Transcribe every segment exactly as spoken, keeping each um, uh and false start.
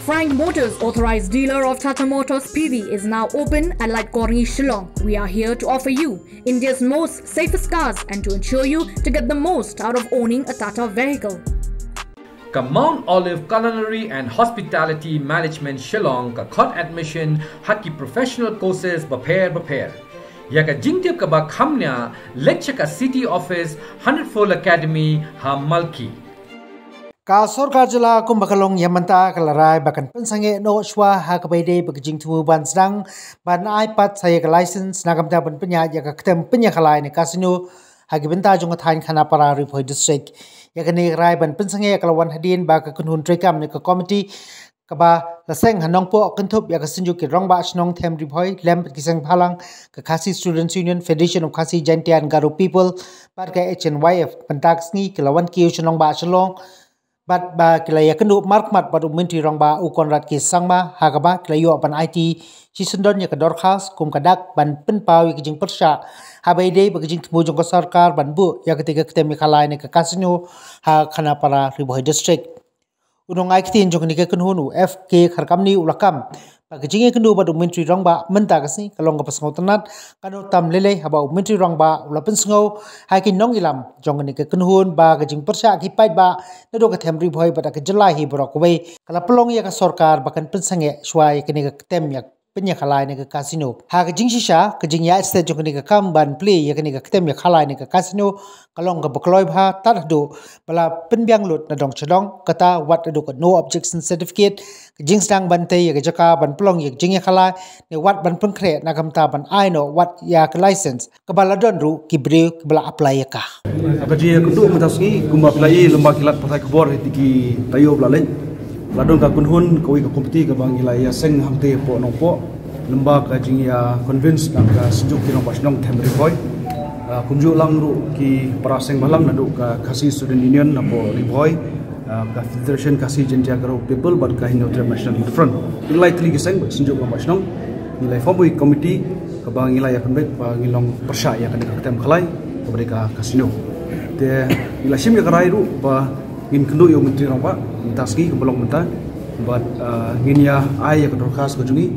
Prime Motors, authorized dealer of Tata Motors P V, is now open at Laitkor Ni, Shillong. We are here to offer you India's most safest cars and to ensure you to get the most out of owning a Tata vehicle. Ka Mount Olive Culinary and Hospitality Management Shillong ka khot admission ha ki professional courses bapher bapher. Ïa ka jingtip kaba kham nia, leit sha ka City Office, Hundred Fold Academy, ha Malki. Ka sorkar jylla kumba ka long ïa mynta ka la rai ba kan pynsangeh noh shuwa ha kaba ïadei bad ka jingthmu ban sdang ban ai pat sa ïa ka license na ka bynta ban pynïaid ïa ka ktem pynïakhalai ne casino ha ki bynta jong ka thaiñ Khanapara, Ri Bhoi District. Ïa kane ka rai ban pynsangeh ka la wan hadien ba ka kynhun treikam ne ka komiti kaba la seng ha Nongpoh kynthup ïa ka Synjuk ki Rangbah Shnong Them Ri Bhoi lem bad ki sengbhalang ka Khasi Students Union, Federation of Khasi Jaintia and Garo People bad ka H N Y F, mynta ka sngi ki la wan kiew sha nongbah Shillong bad ba ki la ïakynduh markhmat bad u Myntri Rangbah u Conrad K Sangma, ha kaba ki la ïoh ban aiti shisyndon ïa ka dorkhas kum ka dak ban pynpaw ïa ka jingpyrshah ha ba ïadei bad ka jingthmu jong ka sorkar ban buh ïa katei ka ktem ïakhalai ne ka casino ha Khanapara, Ri Bhoi District. U nongai ktien jong kane ka kynhun, u F K Kharkamni, u la kam ba ka jingïakynduh bad u Myntri Rangbah mynta ka sngi ka long kaba sngewtynnat, ka don tam lei lei haba u Myntri Rangbah u la pynsngew ha ki nongïalam jong kane ka kynhun ba ka jingpyrshah ki paidbah naduh ka Them Ri Bhoi bad ka jylla hi baroh kawei ka la pynlong ïa ka sorkar ba kan pynsangeh shuwa ïa kane ka ktem ïa pynïakhalai ne ka casino. Ha ka jingshisha, ka jingïaid stet jong kane ka kam ban plie ïa kane ka ktem ïakhalai ne ka casino ka long kaba kloi bha tad haduh ba la pynbiang lut na dong sha dong, kata wat haduh ka no objection certificate, ka jingsdang ban tei ïa ka jaka ban pynlong ïa ka jingïakhalai ne wat ban pynkhreh na ka bynta ban ai noh wat ïa ka license kaba la don ruh ki briew kiba la apply ïa ka. Ka jingïakynduh mynta sngi kumba phi la i lyngba ki lad pathai khubor, ha ki taïew ba la leit, la don ka kynhun kawei ka komiti kaba ngi la ïaseng hangtei hapoh Nongpoh lyngba ka jingïa convince na ka Synjuk ki Rangbah Shnong Them Ri Bhoi, ah, kumjuh lang ruh ki para sengbhalang naduh ka Khasi Student Union hapoh Ri Bhoi, ah, ka Federation Khasi Jaintia Garo People bad ka Hynñiewtrep National Youth Front. Ngi lai tylli ki seng bad Synjuk Rangbah Shnong ngi lai form ïa ka komiti kaba ngi la ïa convince ba ngin long pyrshah ïa kane ka ktem khalai kaba dei ka casino. Te ngi la shim ïa ka rai ruh ba ngin kynduh ïa u Myntri Rangbah mynta sngi kaba long mynta bad, ah, ngin ïa ai ïa ka dorkhas ka jong ngi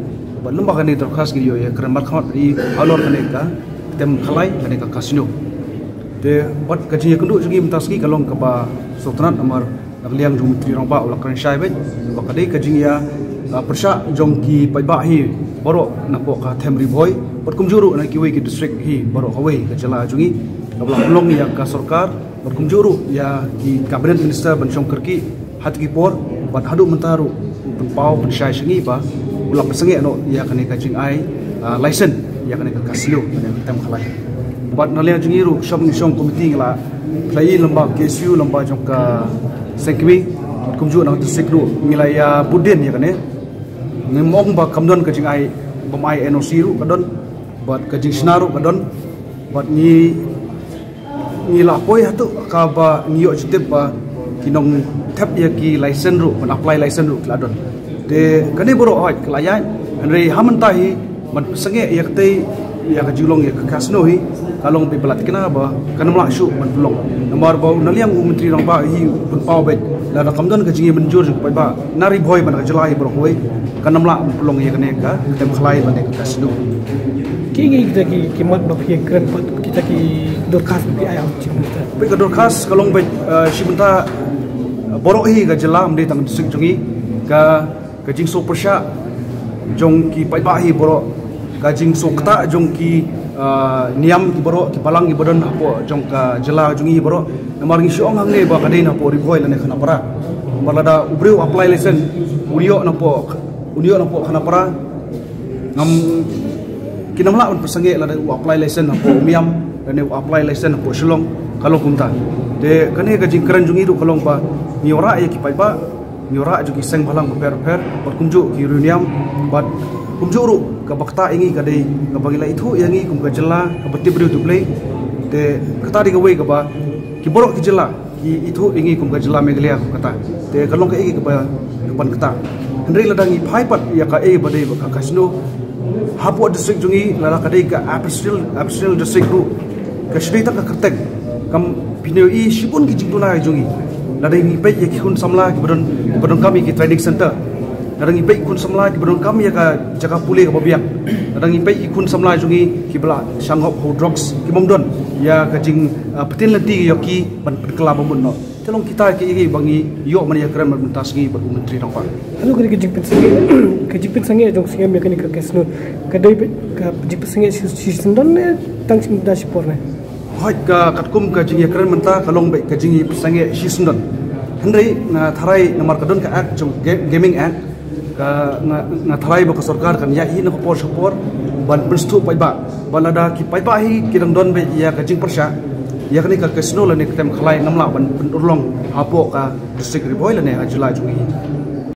bad lyngba kane ka dorkhas ngin ïoh ïa ka kren markhmat ïa halor kane ka ktem khalai, kane ka casino. Te bad ka jingïakynduh jong ngi mynta sngi ka long kaba sngewtynnat namar na ka liang jong u Myntri Rangbah u la kren shai beit ba ka dei ka jingïa, ah, pyrshah jong ki paidbah hi baroh napoh ka Them Ri Bhoi bad kumjuh ruh na kiwei ki district hi baroh kawei ka jylla jong ngi kaba la pynlong ïa ka sorkar bad kumjuh ruh ïa ki cabinet minister ban shong kyrkieh ha kito ki por bad haduh mynta ruh u pynpaw pynshai sha ngi ba u la pynsangeh noh ïa kane ka jingai, ah, license ïa kane ka casino, kane ka ktem khalai. Bad na liang jong ngi ruh shong, shong komiti ngi la pynlait lyngba K S U, lyngba jong ka seng kmie, kumjuh na ka district ruh ngi la ïa bud dien ïa kane. Ngim ong ba kam don ka jingai bym ai N O C ruh ka don bad ka jingshna ruh ka don bad ngi ngi la poi hato kaba ngi ïoh jingtip ba ki nongthep ïa ki license ruh, ban apply license ruh ki la don. Te kane baroh hooid ka la ïaid, hynrei ha mynta hi ban pynsangeh ïa katei, ïa ka jinglong ïa ka casino hi ka long beit ba la thikna ba kan ym lah shuh ban pynlong. Namar ba na liang u Myntri Rangbah hi u pynpaw beit lada kam don ka jingïamynjur jong u paidbah na Ri Bhoi bad na ka jylla hi baroh kawei kan ym lah ban pynlong ïa kane ka ktem khalai bad ka casino. Ki ngi kita ki, ki mat ba phi kren pat kita ki dorkhas ba phi ai ha u Chief Minister. Peit ka dorkhas ka long beit, eh, shi bynta, eh, baroh hi ka jylla, ym dei tang district jong ngi, ka, ka jingsngewpyrshah jong ki paidbah hi baroh, ka jingsngewkta jong ki, eh, niam ki baroh, ki balang ki ba don hapoh jong ka jylla jong ngi hi baroh. Namar ngi shu ong hangne ba ka dei napoh Ri Bhoi lane Khanapara. Namar lada u briew apply license u ïoh napoh, u ïoh napoh Khanapara, ngam, kin ym lah ban pynsangeh lada u apply license hapoh Umiam lane u apply license hapoh Shillong, ka long kumta. Te kane ka jingkren jong ngi ruh ka long ba ngi wanrah ïa ki paidbah, ngi wanrah jong ki seng bhalang bapher bapher bad kumjuh ki riewniam bad kumjuh ruh kaba kata ïa ngi ka dei kaba ngi la ithuh ïa ngi kum ka jylla kaba tip briew tip Blei. Te kata dei kawei kaba ki baroh ki jylla ki ithuh ïa ngi kum ka jylla Meghalaya kum kata. Te ka long kaei kaba, kaban kata. Hynrei lada ngi phai pat ïa kaei ba dei ba ka casino hapoh district jong ngi, lada ka dei ka Aboriginal, Aboriginal district ruh, ka shu dei tang ka kyrteng. Kam, phin ïohi shibun ki jingduna jong ngi. Lada ngi peit ïa ki khun samla kiba don, kiba donkam ïa ki training center, Lada ngi peit i khun samla kiba donkam ïa ka jaka pule kaba biang, lada ngi peit i khun samla jong ngi kiba la shah ngop ha u drugs, ki bym don ïa ka jing, ah, pynthikna ïa ki ban pynkylla ba mut noh. Te long kita ki, ki ba ngi ïoh ban ïakren mynta sngi bad u Myntri Rangbah. Hato ka dei ka jingpynsangeh, ka jingpynsangeh jong sngem ïa kane ka casino, ka dei ka jingpynsangeh shi, shisyndon ne tang shi mynta shipor ne? Hooid, ka katkum ka jingïakren mynta ka long beit ka jingpynsangeh shisyndon. Hynrei nga tharai namar ka don ka act jong Ga-, Gaming Act, ka nga, nga tharai ba ka sorkar kan ïaid hi na ka por sha ka por ban pynsngewthuh paidbah. Ba lada ki paidbah hi ki dang don beit ïa ka jingpyrshah ïa kane ka casino lane ka tem khalai, ngam lah ban pynurlong hapoh ka district Ri Bhoi lane ha jylla jong ngi hi.